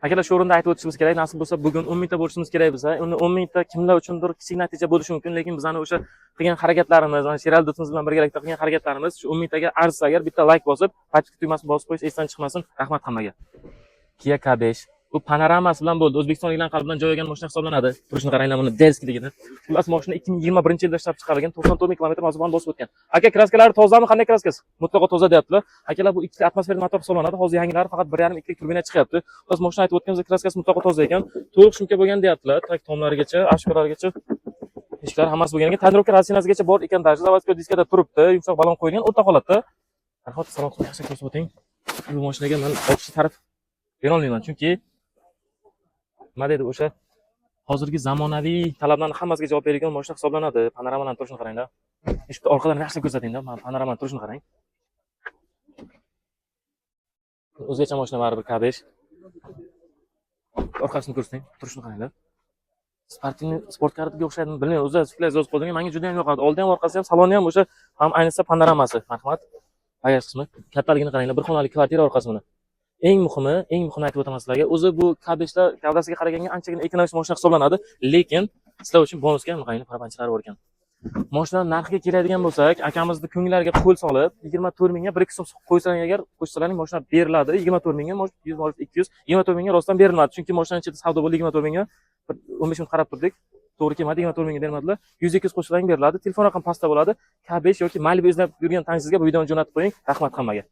Akalar, shu o'rinda aytib o'tishimiz kerak, nasib bo'lsa, bugun 10 mingta bo'lishimiz kerak biza. Uni 10 mingta kimlar uchundir kichik natija bo'lishi mumkin, lekin bizani o'sha qilgan harakatlarimiz, mana Sherali do'stimiz bilan birgalikda qilgan harakatlarimiz shu 10 mingtaga arzisa agar, bitta layk bosib, подписка tugmasini bosib qo'yish esdan chiqmasin. Rahmat hammaga. Kia K5 bu panoramasi bilan bo'ldi. O'zbekistonliklar qalbidan joy olgan mashina hisoblanadi. Turishini qaranglar buni, дерзкий ligini. Xullas, mashina 2021-yilda ishlab chiqarilgan, 94 ming kilometr masofani bosib o'tgan. Aka, краска lari tozami? Qanday краска si? Mutlaqo toza deyaptilar. Akalar, bu ikkita atmosfera motor hisoblanadi. Hozir yangilari faqat 1,5 2 turbina chiqyapti. Xullas, mashina aytib o'tganimizdek, краска si mutlaqo toza ekan. To'liq шумка bo'lgan deyaptilar. Так, tomlarigacha, ashkolarigacha, eshiklar hammasi bo'lgan ekan. Тонировка резина sigacha bor ekan, даже заводской diskada turibdi, yumshoq balon qo'yilgan o'rta holatda. Marhamat, salon qismini yaxshi ko'rsatib o'ting. Bu mashinaga men ortiqcha ta'rif bera olmayman, chunki nima deydi, o'sha hozirgi zamonaviy talablarni hammasiga javob beradigan mashina hisoblanadi. Panoramalarni turishini qaranglar. Eshikni orqadan yaxshi ko'rsatingda, mana panoramani turishini qarang. O'zgacha mashina baribir K5. Orqasini ko'rsating, turishini qaranglar. Спортивный спорткар ga o'xshaydimi, bilmayman. O'zi fikrlaringizni yozib qo'yding, menga juda ham yoqadi. Oldi ham, orqasi ham, saloni ham o'sha ham, ayniqsa panoramasi. Marhamat. Bagaj qismi kattaligini qaranglar, bir xonali kvartira orqasi buni. Eng muhimi, eng muhimini aytib o'taman sizlarga. O'zi bu K5lar gavdasiga qaraganga anchagina ekonomik mashina hisoblanadi, lekin sizlar uchun bonusga qaranglar, parapanchilari bor ekan. Mashina narxiga keladigan bo'lsak, akamizni ko'ngillariga qo'l solib, 24 mingga 1-2 so'm qo'ysalaring agar, qo'shsalaring mashina beriladi. 24 mingga, 100, 200, 24 mingga rostdan berilmadi. Chunki mashinani ichida savdo bo'ldi 24 mingga. Bir 15 minut qarab turdik. To'g'ri kelmadi, 24 mingga bermadilar. 100 200 qo'shsalaring beriladi. Telefon raqami pastda bo'ladi. K5 yoki Malibu izlab yurgan tanishingizga bu videoni jo'natib qo'ying. Rahmat hammaga.